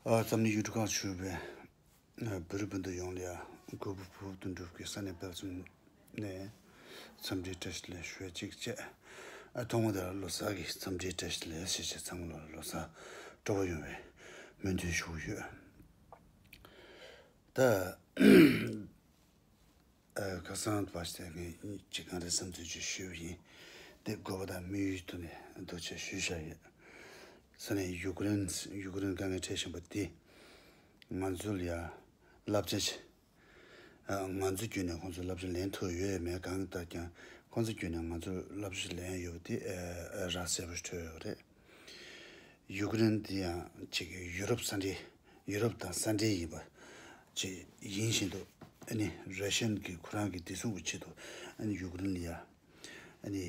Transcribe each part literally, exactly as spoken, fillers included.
ཨ། འཛམ་གླིང་ཡུལ་གྲུ་ཁག་བཞུགས་པའི་ཨ་བོད་རིགས་སྤུན་ཟླ་ཡོངས་ལ་ཡ། གུས་པ་ཕུར་བུ་དོན་གྲུབ་ཀྱི་ས་གནས་སྦེལ་ཇམ་ནས་འཚམས་འདྲིའི་བཀྲ་ཤིས་བདེ་ལེགས་ཞུ་ཡ་གཅིག་བྱས། ཨ། ཐོག་མ་དེ་ལ་ལོ་གསར་གྱི་འཚམས་འདྲིའི་བཀྲ་ཤིས་བདེ་ལེགས་ཞེས་བྱས། ཚང་མ་ལ་ལོ་གསར་སྤྲོ་པོ་ཡོང་བའི་སྨོན་འདུན་ཞུ་གི་ཡོད། ད། ཨ། ཁ་སང་བ་ཞིག་ངས་ཅིག་གང་རེད་བསམ་ཚུལ་ཅིག་ཞུས་པ་ཡིན། དེ་དགོས་པ་དང་དམིགས་ཡུལ་དུ་ནས་འདུག་བྱས་ཞུས་བཞག་ཡོད། ས་གནས་ཡུཀ་རེན། ཡུཀ་རེན་དཀའ་ངལ་འཕྲད་བཞིན་པ་དེ་ང་ཚོ་ལ་ཡ་བསླབ་བྱ་ཞིག་ཨ། ང་ཚོ་བརྒྱུད་ནས་ཁོང་ཚོ་བསླབ་བྱ་ལེན་ཐུབ་ཡོད་མེད་གང་ལྟར་ཀྱང་། ཁོང་ཚོ་བརྒྱུད་ནས་ང་ཚོ་བསླབ་བྱ་ལེན་ཡོད་པ་དེ་ཨ་རག་གསལ་པོ་ཐོན་ཡོད་རེད། ཡུཀ་རེན་དེ་ཡང་ཅིག་ཡུ་རོབ་ས་འབྲེལ། ཡུ་རོབ་དང་ས་འབྲེལ་ཡིན་པ་ཅིག་ཡིན་བཞིན་དུ། ཨ་ནི་ར་ཤན་གྱིས་ཁོ་རང་གི་བདེ་སྲུང་གི་ཆེད་དུ། ཨ་ནི་ཡུཀ་རེན་ལ་ཡ། ཨ་ནི་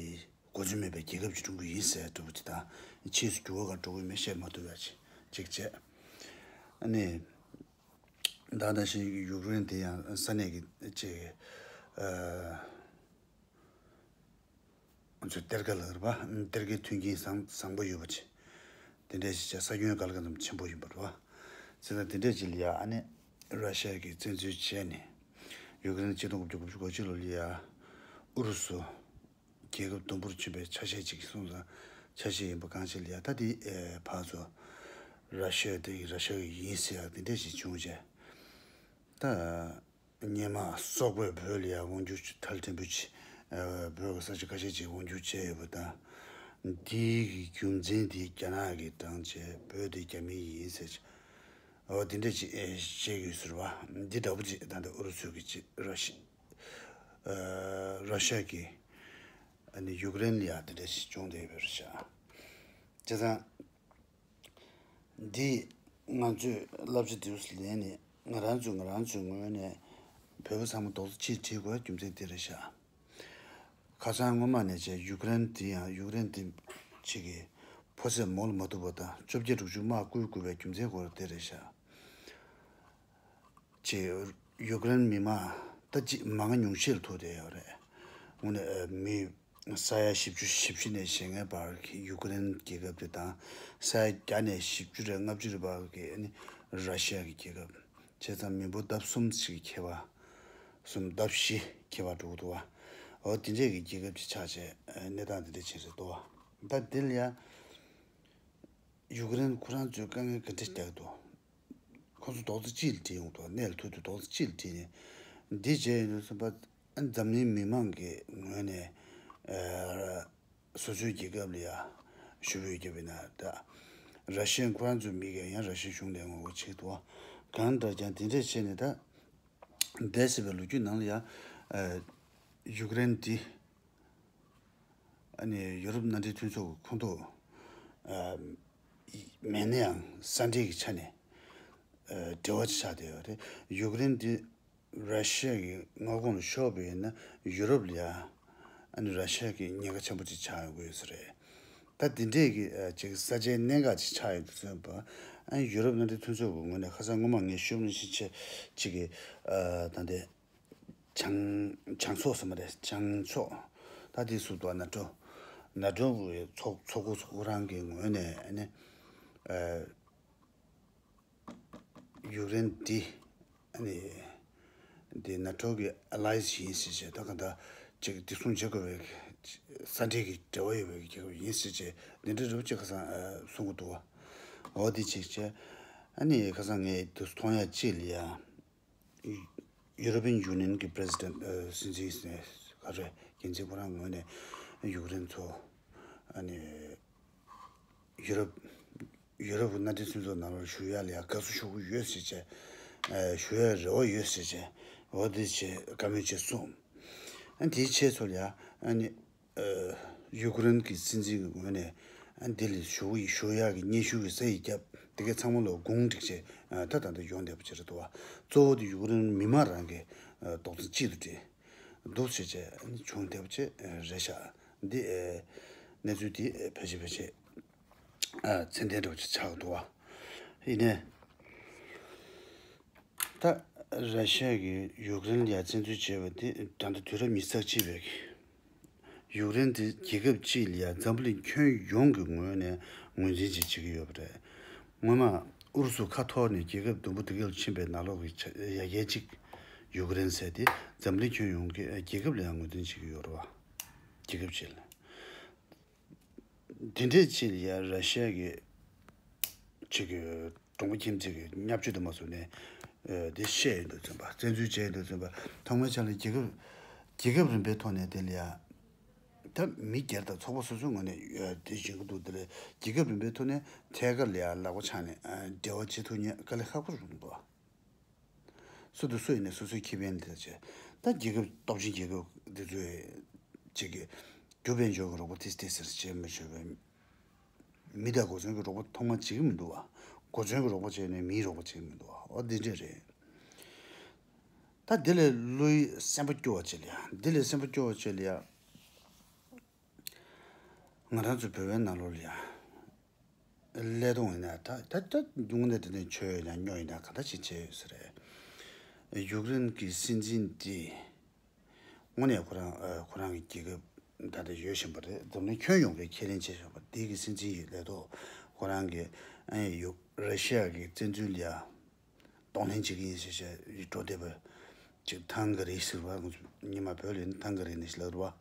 གོ་རྒྱུ་མེད་པའི་རྒྱལ་ཁབ་ཅིག་བསྐྲུན་གྱི་ཡིན་ཟེར་འདྲ་པོ་ཅིག་དང་། ཕྱིས་སུ་འགྱུར་བ་ག་འགྲོ་གི་མེད་བཤད་མ་ཐུབ་ཡ་ཅིག་ཅིག་བྱས། ཨ་ནི་ད་ནང་བཞིན་ཡུཀ་རེན་དེ་ཡང་ས་གནས་ཀྱི་ཅིག་ཨ། ང་ཚོའི་གཏེར་ཁ་ལ་རེད་པ། གཏེར་ཁའི་མཐུན་རྐྱེན་བཟང་བཟང་པོ་ཡོད་པ་ཅིག་དེ་འདྲས་ཞིག་བྱས། ས་ཁྱོན་ག་ལ་ག་ཙམ་ཆེན་པོ་ཡིན་པ་རེད་པ། བྱས་ཙང་དེ་འདྲས་ཅིག་ལ་ཡ། ཨ་ནི་ར་ཤ་གིས་བཙན་འཛུལ་བྱས་ནས། ཡུཀ་རེན་ཆིག་སྟོང་དགུ་བརྒྱ་དགུ་བཅུ་གོ་གཅིག་ལོ་ལ་ཡ། ཨུ་རུ་སུ་རྒྱལ་ཁབ་དུམ་བུར་ཕྱིན་པའི་ཆ་ཤས་ཅིག་གི་སོང་ཙང་། ཆ་ཤས་ཡིན་པ་གང་ཞིག་ལ་ཡ། ད་དེ་ཨེ་ཕར་ཚུར་ར་ཤ་དེ་ཡི་ར་ཤ་གི་ཡིན་ཟེར་ཡ་དེ་འདྲས་ཞིག་བྱུང་བྱས། ད། སྔོན་མ་སོག་པོས་བོད་ལ་ཡང་དབང་སྒྱུར་ཐལ་ཕྲན་བུ་ཅིག་ཨ། བོད་ཀྱི་ས་ཆ་ཁ་ཤས་ཅིག་དབང་སྒྱུར་བྱས་ཡོད་པ་དང་། འདིའི་གི་རྒྱུ་མཚན་དེ་རྒྱ་ནག་གིས་དྲངས་བྱས། བོད་དེ་རྒྱ་མིའི་ཡིན་ཟེར་བྱས། འོ་དེ་འདྲ་ཅིག་ཨེ་བཤད་ཀྱི་ཡོད་ཟེར་བ། འདི་འདྲ་པོ་ཅིག་ད་ལྟ་ཨུ་རུ་སུ་གིས་ཅིག་ར་ཤི། ཨ། ར་ཤ་གིས་ཨ་ནི་ཡུཀ་རེན་ལ་ཡང་དེ་འདྲ་ཞིག་བྱུང་བསྡད་ཡོད་པ་རེད་ཤག་བྱས་ཙང་། འདི་ང་ཚོས་བསླབ་བྱ་དེ་ཚོ་ལེན་ནས། ང་རང་ཚོས་ང་རང་ཚོའི་ངོས་ནས་བོད་པ་ཚང་མ་རྡོག་རྩ་གཅིག་སྒྲིལ་དགོས་རྒྱུ་མཚན་དེ་རེད་ཤག་ཁ་སང་སྔོན་མ་ནས་བྱས་ཡུཀ་རེན་དེ་ཡང་། ཡུཀ་རེན་དེ་ཅིག་གི་ཕོ་ཚོད་མོ་ལ་མ་ཐུག་པ་དང་། བཅོ་བརྒྱད་དྲུག་ཅུ་དམག་བསྐུལ་དགོས་པའི་རྒྱུ་མཚན་ཁོ་རང་དེ་རེད་ཤག་ཅིག་ཡུཀ་རེན་མི་མང་ད་ཅིག་མང་ཉུང་ཤས་ལ་ཐུག་བསྡད་ཡོད་རེད། དངོས་གནས་ཨ། མི་ས་ཡ་བཞི་བཅུ་ཞེ་བཞི་ནས་ཞེ་ལྔའི་བར་གྱི་ཡུཀ་རེན་རྒྱལ་ཁབ་དེ་དང་། ས་ཡ་བརྒྱ་ནས་བཞི་བཅུ་རེ་ལྔ་བཅུ་རེ་བར་གྱི་ཨ་ནི་ར་ཤི་ཡ་གི་རྒྱལ་ཁབ། བྱས་ཙང་མི་འབོར་ལྡབ་གསུམ་ཞིག་ཁྱད་པར། གསུམ་ལྡབ་བཞི་ཁྱད་པར་འགྲོ་གི་འདུག་བ། འོ་དེ་འདྲས་ཀྱི་རྒྱལ་ཁབ་ཅིག་ཆགས་བྱས། ཨ། གནས་སྟངས་དེ་འདྲས་ཅིག་རེད་འདུག་བ། ད་འདི་ལ་ཡ། ཡུཀ་རེན་ཁོ་རང་ཚོས་དཀའ་ངལ་ག་འདྲ་རྒྱག་གི་འདུག་ཁོ་ཚོ་རྡོག་རྩ་གཅིག་ལ་སྒྲིལ་ཡོང་དུས། གནད་ལ་ཐུག་དུས་རྡོག་རྩ་གཅིག་ལ་སྒྲིལ་ནས་འདི་བྱས་ཡོང་དུས་ཙམ་པ། ཨ། འཛམ་གླིང་མི་མང་གི་ངོས་ནས་ཨ། སོ་སོའི་རྒྱལ་ཁབ་ལ་ཡ་ཞུ་འབོད་བརྒྱབ་པ་ཡིན་ན། ད་ར་ཤི་ཡ་ཁོ་རང་ཚོའི་མི་གིས་ཡང་ར་ཤི་ཡ་གཞུང་ལ་ངོ་རྒོལ་བྱེད་ཀྱི་འདུག་བ། གང་ལྟར་ཀྱང་དེ་འདྲས་བྱས་ནས། ད་འདས་ཟིན་པའི་ལོ་རྒྱུས་ནང་ལ་ཡ། ཨ། ཡུཀ་རེན་འདི། ཨ་ནི་ཡུ་རོབ་མནའ་འབྲེལ་མཐུན་ཚོགས་ཀྱི་ཁོངས་གཏོགས་ཨ་མིན་ན་ཡང་། ས་འབྲེལ་གྱི་ཆ་ནས་ཨ་འབྲེལ་བ་ཆགས་བསྡད་ཡོད་རེད། ཡུཀ་རེན་འདི་ར་ཤི་ཡ་གི་མངའ་ཁོངས་ལ་ཤོར་བ་ཡིན་ན། ཡུ་རོབ་ལ་ཡ་ཨ་ནི་ར་ཤི་ཡ་གི་ཉེན་ཁ་ཆེན་པོ་ཅིག་ཆགས་ཡོང་གི་ཡོད་ས་རེད། ད་འདི་འདྲས་ཀྱི་ཨ་ཅིག་ས་ཆའི་གནད་འགག་ཅིག་ཆགས་ཡོང་དུས་ཙམ་པ། ཨ་ནི་ཡུ་རོབ་མནའ་འབྲེལ་མཐུན་ཚོགས་ཀྱི་ངོས་ནས། ཁ་སང་སྔོན་མ་ངས་ཞུས་པ་ནང་བཞིན་བྱས། ཅིག་གི་ཨ་ད་ལྟའི་བྱང་བྱང་ཕྱོགས་ཟེར་མ་རེད། བྱང་ཕྱོགས། ད་དེ་སུ་འདུག་ན་ཊོ། ན་ཊོ་གི་ཚོགས་ཚོགས་པ་ཚོ་ཁོ་རང་གི་ངོས་ནས་ཨ་ནི་ཨ་ཡུཀ་རེན་འདི་ཨ་ནི་འདི་ན་ཊོ་གི་ཨ་ལའི་ཡེནསི་ཡིན་ཟེར་བྱས། ད་ག་འདྲ་ཅིག་བདེ་སྲུང་བྱེད་དགོས་པའི་ས་འབྲེལ་གྱི་འབྲེལ་བ་ཡོད་པའི་རྒྱལ་ཁབ་ཡིན་ཟེར་བྱས། འདི་འདྲ་རུ་ཅིག་ཁ་སང་ཨ་གསུང་གི་འདུག་བ། འོ་དེ་ཅིག་བྱས། ཨ་ནི་ཁ་སང་ངས་དུ་མཐོང་ཡ་ཅིག་ལ་ཡ། ཡུ་རོ་པི་ཡན་ཡུ་ནི་ཡན་གྱི་པི་རེ་སི་ཌེན་ཊི། ཨ། སྲིད་འཛིན་ཟེར་ག་རེ། འགན་འཛིན་ཁོ་རང་ངོས་ནས་ཡུཀ་རེན་ཚོ་ཨ་ནི་ཡུ་རོབ་ཡུ་རོབ་ཀྱི་མནའ་འབྲེལ་མཐུན་ཚོགས་ནང་ལ་ཞུགས་ཡ་ལ་ཡ་དགའ་བསུ་ཞུ་གི་ཡོད་ཟེར་བྱས། ཨ། ཞུ་ཡ་རེ་བ་ཡོད་ཟེར་བྱས། འོ་དེ་བྱས་བཀའ་མོལ་བྱས་སོང་། ཨ། དེའི་རྗེས་སུ་ལ་ཡ་ཨ་ནི། ཨ། ཡུཀ་རེན་གྱི་སྲིད་འཛིན་གྱི་ངོས་ནས་ཨ་འདི་ལ་ཞུ་ཞུ་ཡག་གི་སྙན་ཞུ་གི་ས་ཡིག་བརྒྱབ། དེ་གའི་ཚང་མ་ལ་དགོངས་འགྲིག་བྱས། ཨ། ད་ད་ལྟ་ཡོང་བསྡད་པ་ཅིག་རེད་འདུག་བ། གཙོ་བོ་དེ་ཡུཀ་རེན་མི་མང་རང་གི་ཨ་རྡོག་རྩ་གཅིག་ཏུ་སྒྲིལ་འདུག་བྱས་བྱས་བྱུང་བསྡད་པ་ཅིག་རེད་ཤག་འདི་ཨ་གནས་ཚུལ་འདི་ཕལ་ཆེར་ཕལ་ཆེར་ཨ་ཚད་ལྡན་འདྲ་བོ་ཅིག་ཆགས་འདུག་བ། ཡིན་ནའི། ད་ར་ཤི་ཡ་གིས་ཡུཀ་རེན་ལ་ཡ་བཙན་འཛུལ་བྱས་པ་དེ་ད་ལྟ་དུས་རབས་ཉི་ཤུ་རྩ་གཅིག་པའི་ཡུཀ་རེན་དེ་རྒྱལ་ཁབ་གཅིག་ལ་ཡ་འཛམ་བུ་གླིང་ཁྱོན་ཡོངས་ཀྱི་ངོས་ནས་ངོས་འཛིན་ཅིག་བྱེད་ཀྱི་ཡོད་པ་རེད། སྔོན་མ་ ཨུ་རུ་སུ་ཁ་འཐོར་ནས་རྒྱལ་ཁབ་དུམ་བུ་དེ་ག་ལ་ཕྱིན་པའི་ནང་ལོགས་ཀྱི་ཆ་ཡ་གྱལ་གཅིག་ཡུཀ་རེན་ཟེར་དེ་འཛམ་གླིང་ཁྱོན་ཡོངས་ཀྱི་རྒྱལ་ཁབ་ལ་ཡང་ངོས་འཛིན་བྱེད་ཀྱི་ཡོད་རེད་བ། རྒྱལ་ཁབ་ཅིག་ལ། དེ་འདྲའི་ཆེད་ལ་ཡ་ར་ཤི་ཡ་གི་ཅིག་གི་གྲོང་པ་ཁྱིམ་མཚེས་ཀྱི་བརྙས་བཅོས་དུ་མ་བཟོས་ནས་འདི་བཤད་ཡོད་འདུག་ཚོན་པ་བཙན་འཛུལ་བྱས་ཡོད་འདུག་ཚོན་པ་ཐོག་མའི་ཆ་ལ་རྒྱལ་ཁབ་རྒྱལ་ཁབ་རིམ་པའི་ཐོག་ནས་དེ་ལ་ཡ། ད་མི་སྒེར་དང་ཚོགས་པ་སོ་སོའི་ངོས་ནས་དེ་བཞིན་གྱི་འདུག་དེ་ལས་རྒྱལ་ཁབ་རིམ་པའི་ཐོག་ནས་ཐད་ཀར་ལ་ཡང་ལག་པ་འཆང་ནས་འབྲེལ་བ་བྱེད་ཐུབ་མཁན་དཀའ་ལས་ཁག་པོ་རེད་འདུག་སུ་དང་སུ་ཡིན་ནས་སོ་སོའི་ཁེ་ཕན་དེ་བྱས། ད་རྒྱལ་ཁབ་སྟོབས་ཆེན་རྒྱལ་ཁབ་འདི་ཚོས་ཅིག་གི་རྒྱུ་དཔལ་འབྱོར་གྱི་རོགས་པ་ཏིས་ཏིས་ཟེར་བྱེད་མི་ཆོག་པས། མི་དང་གོ་མཚོན་གྱི་རོགས་པ་ཐོག་མ་བྱེད་ཀྱི་མི་འདུག་བ། གོ་མཚོན་གྱི་རོགས་པ་བྱས་ནས་མིའི་རོགས་པ་བྱེད་ཀྱི་མི་འདུག་བ། འོ་འདི་འདྲས་རེད། ད་དེ་ལས་བློ་ཡིད་སེམས་པ་སྐྱོ་བ་བྱེད་ལ་ཡ། འདི་ལས་སེམས་པ་སྐྱོ་བ་བྱེད་ལ་ཡ། ང་རང་ཚོ་བོད་པའི་ནང་ལོགས་ལ་ཡ། ཀླད་སྟོང་ཡིན་ན་ད་ད་ད་དངོས་གནས་དེ་ནས་ཆོས་ཡིན་ན་སྨྱོ་ཡིན་ན་ག་འདྲ་ཞིག་བྱས་ཡོད་ས་རེད། ཡུཀ་རེན་གྱི་སྲིད་འཛིན་དེ། དངོས་གནས་ཁོ་རང་ཨ་ཁོ་རང་གི་རྒྱལ་ཁབ་ད་ལྟ་ཡོད་བཞིན་པ་རེད། འཛམ་གླིང་ཁྱོན་ཡོངས་ཀྱིས་ཁས་ལེན་བྱེད་བཞིན་པ་དེ་གི་སྲིད་འཛིན་ཡི་ལས་ཐོག་ཁོ་རང་གི་ཨ་ཡུ་ར་ཤི་ཡ་གི་བཙན་འཛུལ་ལ་ཡ་གདོང་ལེན་བྱེད་ཀྱི་ཡིན་ཞེས་བཤད་འགྲོ་བསྡད་པ་ཅིག་ཐང་ག་རི་ཟེར་བ་ང་ཚོ་ཉི་མ་བོད་ལ་ཡིན་ན་ཐང་ག་རི་ནས་ལབ་རེད་བ།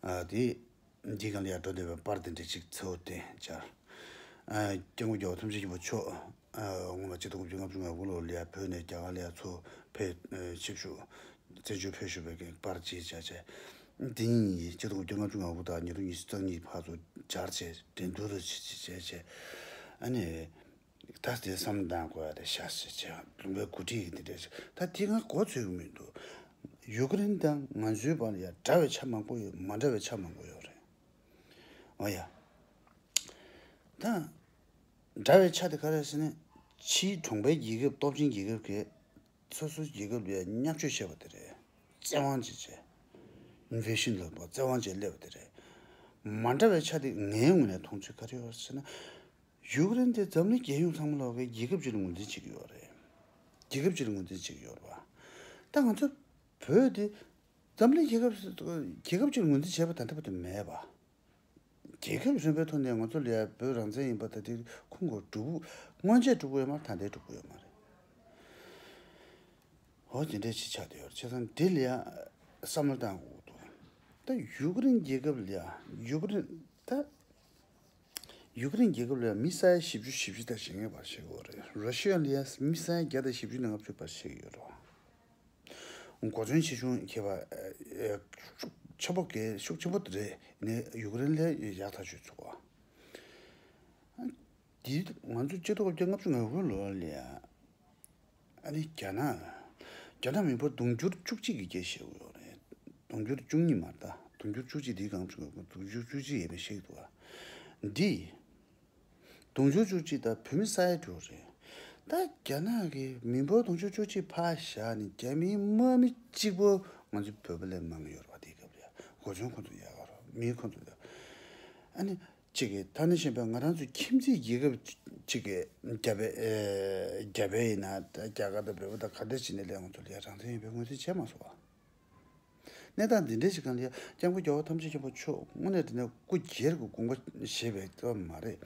ཨ་དེ། འདི་གང་ལ་ཡང་འགྲོ་བསྡད་པའི་པར་དེ་འདྲ་ཅིག་འཚོལ་ཏེ་བཅར། ཨ་སྐྱབས་མགོན་རྒྱལ་བ་ཐམས་ཅད་མཁྱེན་པ་མཆོག་ཨ་སྔོན་མ་ཆིག་སྟོང་དགུ་བརྒྱ་ལྔ་བཅུ་ང་དགུ་ལོ་ལ་ཡ་བོད་ནས་རྒྱ་གར་ལ་ཡ་ཚུར་ཕེབས་ཨ་ཆིབས་ཞུགས་བཙན་བྱོལ་ཕེབས་བཞུགས་པའི་པར་ཅིག་བཅར་བྱས། དེ་ཉིད་ཆིག་སྟོང་དགུ་བརྒྱ་ལྔ་བཅུ་ང་དགུ་དང་ཉིས་སྟོང་ཉི་ཤུ་རྩ་གཉིས་བར་དུ་སྦྱར་བྱས་འགྲན་བསྡུར་དུ་བྱས་བྱས་བྱས་ཨ་ནི། ད་དེ་བསམ་བློ་བཏང་དགོས་ཡ་དེ་ཤ་ཞེས་བྱས་ལུང་པའི་འགོ་ཁྲིད་ཀྱི་དེ་འདྲ་ཞིག་ད་དེ་ང་མགོ་ཚོས་ཀྱི་མི་འདུག་ཡུཀ་རེན་དང་ང་ཚོའི་བར་ལ་ཡ་འདྲ་བའི་ཆ་མང་པོ་ཡོད། མ་འདྲ་བའི་ཆ་མང་པོ་ཡོད་རེད། འོ་ཡ། ད་འདྲ་བའི་ཆ་དེ་ག་རེ་ཟེར་ན། ཕྱིའི་གྲོང་པའི་རྒྱལ་ཁབ་སྟོབས་ཆེན་རྒྱལ་ཁབ་ཀྱིས་སོ་སོའི་རྒྱལ་ཁབ་ལ་ཡ་བརྙས་བཅོས་བྱས་པ་དེ་རེད། བཙན་དབང་བྱས་བྱས། ཨིན་ཝེ་ཤིན་ལབ་པ་བཙན་དབང་བྱས་སླེབས་པ་དེ་རེད། མ་འདྲ་བའི་ཆ་དེ་ངའི་ངོས་ནས་མཐོང་ཚུལ་ག་རེ་ཡོད་ཟེར་ན། ཡུཀ་རེན་དེ་འཛམ་གླིང་རྒྱལ་ཡོངས་ཚང་མ་ལོག་གི་རྒྱལ་ཁབ་ཅིག་ལ་ངོས་འཛིན་བྱེད་ཀྱི་ཡོད་རེད། རྒྱལ་ཁབ་ཅིག་ལ་ངོས་འཛིན་བྱེད་ཀྱི་ཡོད་རེད་བ། ད་ང་ཚོ་བོད་དེ་འཛམ་གླིང་རྒྱལ་ཁབ་རྒྱལ་ཁབ་ཅིག་ལ་ངོས་འཛིན་བྱས་པ་ད་ལྟ་བར་དུ་མེད་པ། རྒྱལ་ཁབ་གཞན་པའི་ཐོག་ནས་ང་ཚོ་ལ་ཡ་བོད་རང་བཙན་ཡིན་པ་ད་དེ་ཁུངས་སྐོར་སྒྲུབ་སྔོན་ཆད་སྒྲུབ་ཀྱི་ཡོད་མ་རེད། ད་ལྟའི་སྒྲུབ་ཀྱི་ཡོད་མ་རེད། འོ་དེ་འདྲས་ཅིག་ཆགས་བསྡད་ཡོད་རེད། བྱས་ཙང་འདི་ལ་ཡ་བསམ་བློ་བཏང་དགོས་འདུག་ད་ཡུཀ་རེན་རྒྱལ་ཁབ་ལ་ཡ་ཡུཀ་རེན་ད། ཡུཀ་རེན་རྒྱལ་ཁབ་ལ་ཡང་མི་ས་ཡ་བཞི་བཅུ་ཞེ་བཞི་དང་ཞེ་ལྔའི་བར་བཤད་ཀྱི་ཡོད་རེད། ར་ཤི་ཡ་ལ་ཡང་མི་ས་ཡ་བརྒྱ་དང་བཞི་བཅུ་ནས་ལྔ་བཅུ་བར་བཤད་ཀྱི་ཡོད་རེད། གོ་མཚོན་ཆེ་ཆུང་ཁྱད་པར་ཤུགས་ཆེན་པོ་གལ་ཤུགས་ཆེན་པོ་རེད། ནས་ཡུཀ་རེན་ལས་ཡག་ཐག་ཆོད་ཚུགས་པ། འདི་ང་ཚོ་སྤྱི་ཚོགས་བརྒྱ་ལྔ་བཅུ་ང་དགུ་ལོ་ལ་ཡང་། ཨ་ནི་རྒྱ་ནག་རྒྱ་ནག་མི་འབོར་དུང་ཕྱུར་བཅུ་གཅིག་གི་སྐད་བཤད་ཀྱི་ཡོད་རེད། དུང་ཕྱུར་བཅུ་གཉིས་མ་རེད་ད། དུང་ཕྱུར་བཅུ་གཅིག་འདིའི་སྒང་བཅུ་དུང་ཕྱུར་བཅུ་གཅིག་ཡས་མས་བཤད་ཀྱི་འདུག་བ། འདི་དུང་ཕྱུར་བཅུ་གཅིག་ད་བོད་མི་ས་ཡ་དྲུག་རེད། ད་རྒྱ་ནག་གི་མི་འབོར་དུང་ཕྱུར་བཅུ་གཅིག་ཕར་བཞག་ནས་རྒྱ་མིའི་དམག་མི་གཅིག་པོ་ང་ཚོ་བོད་པ་ལས་མང་ཡོད་རེད་བ། དེའི་སྐབས་ལ་གོ་མཚོན་ཁོང་ཚོ་ཡག་ག་རེད། མི་ཁོང་ཚོ་ཡག་ཨ་ནི། གཅིག་གིས་ད་ནི་བཞིན་པའི་ང་རང་ཚོའི་ཁྱིམ་མཚེས་རྒྱལ་ཁབ་གཅིག་གིས་རྒྱ་བལ་ཨེ་རྒྱ་བལ་ཡིན་ན་ད་རྒྱ་གར་དང་བོད་པ་དང་ག་འདྲ་བྱས་ནས་ལས་ང་ཚོ་ལ་ཡ་རང་བཙན་ཡིན་པའི་ངོས་འཛིན་བྱས་མ་སོང་བ། གནས་སྟངས་འདི་འདྲའི་ཞིག་སྒང་ལ་ཡ་སྐྱབས་མགོན་རྒྱལ་བ་ཐམས་ཅད་མཁྱེན་པ་མཆོག་དངོས་གནས་དྲང་གནས་སྐུ་སྒེར་གྱི་དགོངས་པ་བཞེས་པའི་སྐབས་མ་རེད།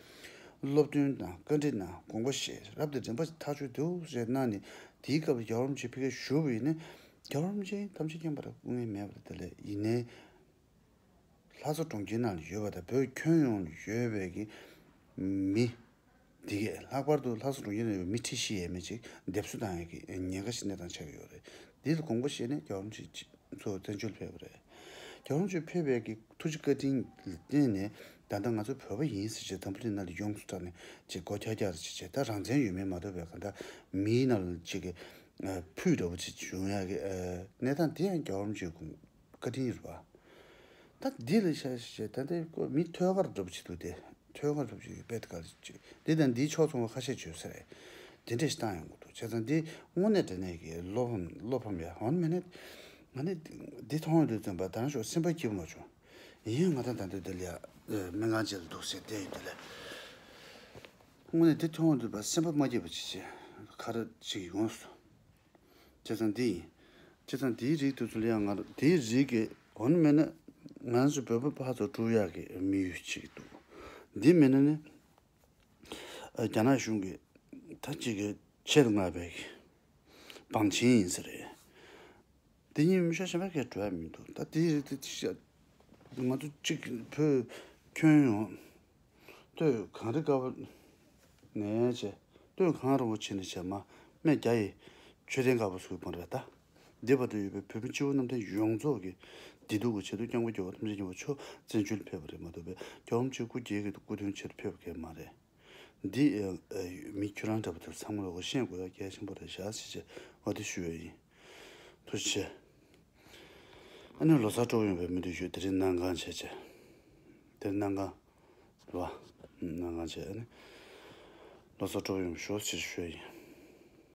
སློབ་སྟོན་དང་བཀའ་འདྲི་དང་དགོངས་པ་བཞེས་རབ་དང་རིམ་པ་ཐག་ཆོད་འདུག་ཟེར་གནང་ནས་དེའི་སྐབས་ལ་རྒྱལ་བ་རིན་པོ་ཆེ་ཕ་གིར་བཞུགས་པ་ཡིན་ན་རྒྱལ་བ་རིན་པོ་ཆེ་ཐམས་ཅད་མཁྱེན་པ་ལ་སྐུ་ངལ་མེད་པ་རེད། དེ་ལས་ཡིན་ནའི། ལྷ་ས་གྲོང་ཁྱེར་ནང་ལ་ཡོད་པ་དང་བོད་ཁྱོན་ཡོངས་ལ་ཡོད་པའི་གི་མི་འདི་གས་ལྷག་པར་དུ་ལྷ་ས་གྲོང་ཁྱེར་ནང་ཡོད་པའི་མི་ཁྲི་བཞི་ཡས་མས་ཅིག་འདེབས་གསོ་བཏང་ཡས་ཀྱི་ཉེན་ཁ་ཞིག་གནས་སྟངས་ཆགས་ཀྱི་ཡོད་རེད། འདི་ལ་དགོངས་པ་བཞེས་ནས་རྒྱལ་བ་རིན་པོ་ཆེ་ཚོ་བཙན་བྱོལ་ཕེབས་པ་རེད། རྒྱལ་བ་རིན་པོ་ཆེ་ཕེབས་པའི་གི་ཐུགས་རྗེ་བཀའ་དྲིན་ལ་བརྟེན་ནས་ད་ལྟ་ང་ཚོ་བོད་པ་ཡིན་ཟེར་བྱས་འཛམ་བུ་གླིང་ནང་ལ་ཡོངས་སུ་གྲགས་ནས་ཅིག་སྒོ་ཁྱག་ཁྱག་རེ་བྱས་བྱས་ད་རང་བཙན་ཡོད་མེད་མ་གཏོགས་པའི་ག་ད་མིའི་ནང་ལ་ཅིག་གི་ཕུད་འདྲ་བོ་ཅིག་བྱུང་ཡག་གི་གནས་སྟངས་དེ་ཡང་རྒྱལ་བ་རིན་པོ་ཆེའི་དགོངས་བཀའ་དྲིན་ཡོད་པ། ད་འདི་ལ་ཤ་ཤ་ད་ལྟའི་ཀོ་མི་ཐོད་དཀར་འདྲ་པོ་ཅིག་འདུག་སྟེ། ཐོད་དཀར་འདྲ་པོ་ཅིག་དཔེ་དཀར་ཅིག་འདི་དང་འདིའི་ཕྱོགས་མཚུངས་པ་ཁ་ཤས་བྱོས་ས་རེད། དེ་འདྲས་ཤིག་བཏང་ཡོང་གི་འདུག་བྱས་ཙང་འདི་དངོས་གནས་དྲང་གནས་ཀྱི་བློ་ཕམ་བློ་ཕམ་ཡ་འོན་མེད་ནས། ང་ནི་འདི་མཐོང་ཡོང་དུས་ཙམ་པ་ད་རང་ཤོག་སེམས་པ་སྐྱིད་པོ་མ་བྱུང་། ཡིན་ཡང་ང་ད་ད་འདི་འདི་ལ་ཡ་སྨན་ཁང་ཅིག་ལ་འདུག་ཟེར་བསྡད་ཡོད་དུས་ལ། དངོས་གནས་འདི་མཐོང་ཡོང་དུས་པ་སེམས་པ་མ་སྐྱིད་པ་ཅིག་བྱས་ཁ་ར་ཅིག་ཡོང་སོང་། བྱས་ཙང་འདི་ཡིན། བྱས་ཙང་འདིའི་རིགས་དེ་ཚོ་ལ་ཡང་ང་རང་འདིའི་རིགས་ཀྱི་འོ་ན་མེད་ན་ང་ཚོ་བོད་པ་ཕར་ཚུར་འགྲོ་ཡག་གི་དམིགས་ཡུལ་ཅིག་འདུག་འདི་མེད་ན་ནི་རྒྱ་ནག་གཞུང་གི་ ད་ཅིག་གི་ཆེད་མངགས་པའི་བང་ཆེན་ཡིན་ས་རེད། དེ་གཉིས་མི་ཤ་ཤ་བ་གས་འགྲོ་ཡ་མི་འདུག་ད་དེ་རེད་དེ་ཤ། ང་ཚོ་གཅིག་བོད་ཁྱོན་ཡོངས་སྟོད་གངས་རི་དཀར་པོ་ནས་བྱས། སྟོད་གངས་རི་བོ་ཆེ་ནས་བྱས་མ་སྨད་རྒྱ་ཡི་མཆོད་རྟེན་དཀར་པོ་ཚུགས་པ་རེད། ད་འདི་བར་དུ་ཡོད་པའི་བོད་མི་སྤྱི་བོ་རྣམ་ཐར་ཡོངས་རྫོགས་ཀྱི་བདེ་སྡུག་གི་ཆེད་དུ་སྐྱབས་མགོན་རྒྱལ་བ་ཐམས་ཅད་མཁྱེན་པ་མཆོག་བཙན་བྱོལ་ཕེབས་པ་རེད་མ་གཏོགས་པའི་རྒྱལ་བ་རིན་པོ་ཆེ་སྐུ་སྒེར་གྱི་སྐུ་མདུན་ཆེད་དུ་ཕེབས་པ་གས་མ་རེད། འདི་ཨ་ཨ་མི་ཁྱོད་རང་འདྲ་པོ་དེ་ཚང་མ་ལ་འོ་ཤེས་དགོས་ཡ་གལ་ཆེན་པོ་རེད་ཤག་ཟེར་བྱས་འོ་དེ་ཞུ་ཡ་ཡིན། ཐུགས་རྗེ་ཆེ། ཨ་ནི་ལོ་གསར་སྤྲོ་པོ་ཡོང་བའི་སྨོན་འདུན་ཞུ། དེ་རིང་གནང་གང་བྱས་བྱས། དེ་རིང་གནང་གང་རེད་བ། གནང་གང་བྱས་ཨ་ནི་ལོ་གསར་སྤྲོ་པོ་ཡོང་བའི་ཞོ་ཟེར་ཞུ་ཡ་ཡིན།